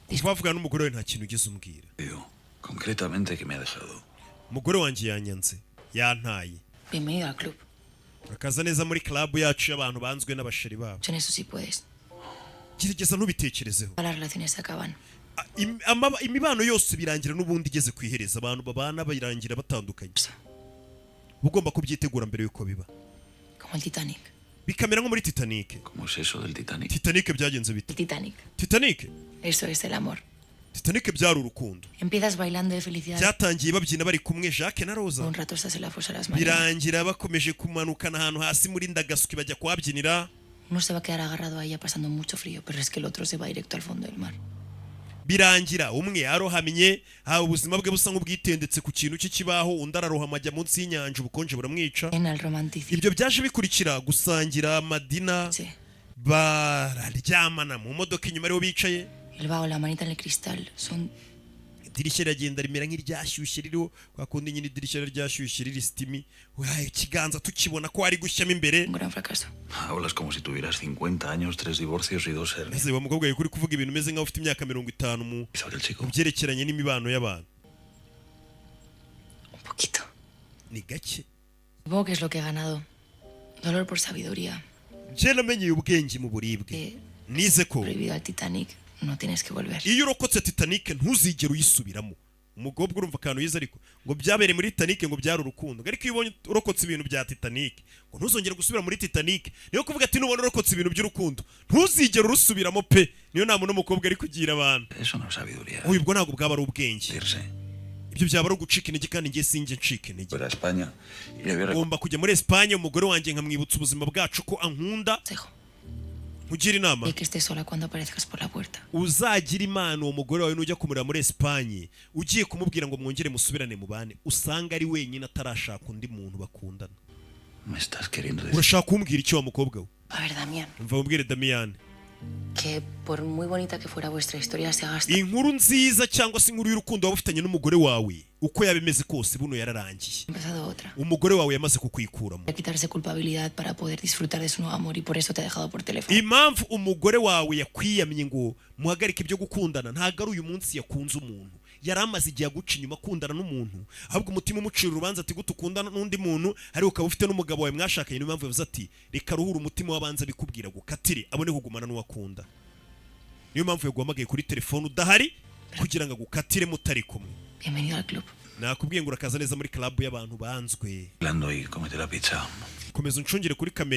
Kuva wavugana n'umugore wawe, nta kintu ugeze umbwira. Digo, concretamente, que me ha dejado. Umugore wanjye yanyanze, yantaye. Bienvenido al club. Urakaza neza muri club yacu y'abantu banzwe n'abasheri babo. En eso sí puedes. Gerageza ntubitekerezeho. Todas las relaciones se acaban. Imibano yose birangira n'ubundi igeze ku iherezo. Abantu babana birangira batandukanye. Uba ugomba kubyitegura mbere y'uko biba. Como el Titanic. Bikamera nko muri Titanic. ¿Cómo es eso del Titanic? Titanic byagenze bite? El Titanic. Titanic. Eso es el amor. Titanic byari urukundo. Empiezas bailando de felicidad. Byatangiye babyina bari kumwe, Jacques na Rosa. Un rato estás en la fosa de las Marianas. Birangira bakomeje kumanukana ahantu hasi muri ndagasuki, bajya kuhabyinira. Uno se va a quedar agarrado a ella pasando mucho frío, pero es que el otro se va directo al fondo del mar. Birangira umwe arohamye, haba ubuzima bwe busa nk'ubwitendetse ku kintu cy'ikibaho, undi ararohama ajya munsi y'inyanja, ubukonje buramwica. En el romanticismo. Ibyo byaje bikurikira gusangira amadina, bararyamana mu modoka inyuma ariho bicaye. El vago, la manita en el cristal, son Idirishya riragenda rimera nk'iryashyushye ririho kwa kundi nyine idirishya ryashyushye riri steamy. Wayi, ikiganza tukibona ko ari gushyamo imbere. un gran fracaso. Hablas como si tuvieras 50 años, tres divorcios y dos hernias. Ese wa mukobwa uri kuvuga ibintu umeze nk'aho ufite imyaka 50 mu Sobre el chico. mu byerekeranye n'imibano y'abantu. Un poquito. Ni gake. Supongo que es lo que he ganado. Dolor por sabiduría. Njye namenyeye ubwenge mu buribwe. Nize ko Prohibido al Titanic, no tienes que volver. iyo urokotse Titanic ntuzigere uyisubiramo. Umukobwa, urumva akantu yize, ariko ngo byabereye muri Titanic ngo byari urukundo, ariko iyo ubonye urokotse ibintu bya Titanic ngo ntuzongere gusubira muri Titanic. Niyo kuvuga ati nubona urokotse ibintu by'urukundo ntuzigere urusubiramo pe. Niyo nama uno mukobwa ari kugira abantu. Eso no es sabiduría. Uyu ubwo ntabwo bwaba ari ubwenge, ibyo byaba ari ugucika intege, kandi njye sinjye ncika intege. Fuera a España y le voy a Ngomba kujya muri Espagne, umugore wanjye nkamwibutsa ubuzima bwacu, ko ankunda. Nkugira inama. Y que estés sola cuando aparezcas por la puerta. Uzagira Imana, uwo mugore wawe nujya kumureba muri Espagne, ugiye kumubwira ngo mwongere musubirane mubane, usanga ari wenyine atarashaka undi muntu bakundana. Me estás queriendo decir. Urashaka kumbwira icyo, wa mukobwa we? A ver, Damián, Mva mubwire, Damiyane. que por muy bonita que fuera vuestra historia, se haga hasta Inkuru nziza cyangwa se inkuru y'urukundo waba ufitanye n'umugore wawe, uko yaba imeze kose, buno yararangiye. empezado otra. Umugore wawe yamaze kukwikuramo. A quitarse culpabilidad para poder disfrutar de su nuevo amor y por eso te ha dejado por teléfono. Impamvu umugore wawe yakwiyamye ngo muhagarike ibyo gukundana, ntabwo ari uyu munsi yakunze umuntu. Yari amaze igihe aguca inyuma akundana n'umuntu, ahubwo umutima umucira urubanza ati: "Gute ukundana n'undi muntu ariko ukaba ufite n'umugabo wawe mwashakanye?" Niyo mpamvu yavuze ati: "Reka ruhure umutima w'abanza bikubwira gukatire, abone kugumana n'uwo akunda." Niyo mpamvu yaguhamagaye kuri telefone udahari kugira ngo agukatire mutari kumwe. Bienvenido al club. Nakubwiye ngo urakaza neza muri club y'abantu banzwe. Hablando y cómete la pizza. Komeza uncungire kuri kamera.